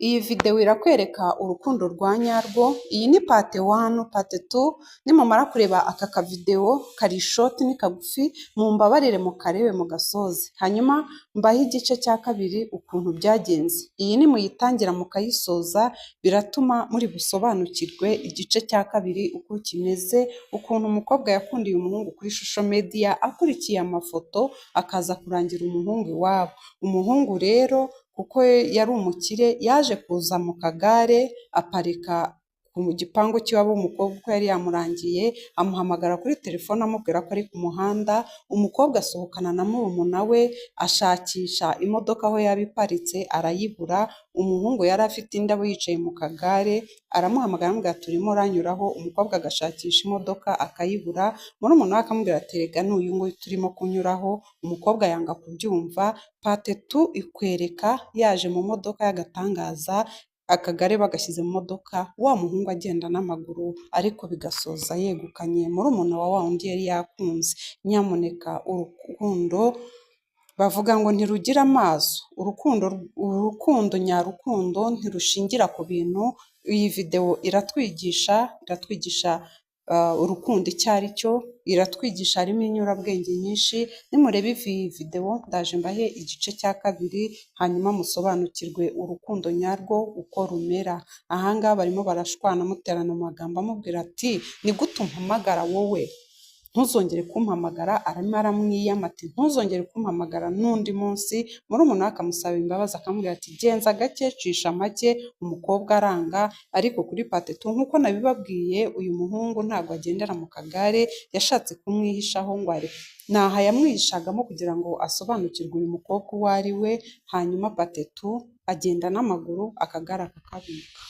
Iyi videwo irakwereka urukundo rwa nyarwo. Iyi ni part one, part two. Nimumara kureba aka kavidewo kari short, ni kagufi, mumbabarire mukarebe mugasoze, hanyuma mbahe igice cya kabiri ukuntu byagenze. Iyi nimuyitangira mukayisoza, biratuma muri busobanukirwe igice cya kabiri uko kimeze, ukuntu umukobwa yakundiye umuhungu kuri social media akurikiye amafoto, akaza kurangira umuhungu iwabo. Umuhungu rero kuko yari umukire, yaje kuza mu kagare, aparika ku gipangu cy'iwabo w'umukobwa uko yari yamurangiye, amuhamagara kuri telefone amubwira ko ari ku muhanda. Umukobwa asohokana na murumuna we, ashakisha imodoka aho yaba iparitse arayibura. Umuhungu yari afite indabo yicaye mu kagare, aramuhamagara amubwira ati: "Urimo uranyuraho." Umukobwa agashakisha imodoka akayibura. Murumuna we akamubwira ati: "Erega ni uyu nguyu turimo kunyuraho." Umukobwa yanga kubyumva. Part two ikwereka yaje mu modoka y'agatangaza, akagare bagashyize mu modoka, wa muhungu agenda n'amaguru, ariko bigasoza yegukanye murumuna wa wa wundi yari yakunze. Nyamuneka, urukundo bavuga ngo ntirugira amaso. Urukundo, urukundo nyarukundo ntirushingira ku bintu. Iyi videwo iratwigisha urukundo icyo ari cyo, iratwigisha, harimo inyurabwenge nyinshi. Nimureba iyi videwo, ndaje mbahe igice cya kabiri, hanyuma musobanukirwe urukundo nyarwo uko rumera. Ahangaha barimo barashwana, muterana amagambo, amubwira ati: "Ni gute umpamagara wowe? Ntuzongere kumpamagara." Arimo aramwiyama ati: "Ntuzongere kumpamagara n'undi munsi." Murumuna we akamusaba imbabazi, akamubwira ati: "Genza gake, cisha make." Umukobwa aranga. Ariko kuri part two, nk'uko nabibabwiye, uyu muhungu ntabwo agendera mu kagare, yashatse kumwihishaho ngo are ni aha yamwihishagamo kugira ngo asobanukirwe uyu mukobwa uwo ari we. Hanyuma part two agenda n'amaguru, akagare akakabika.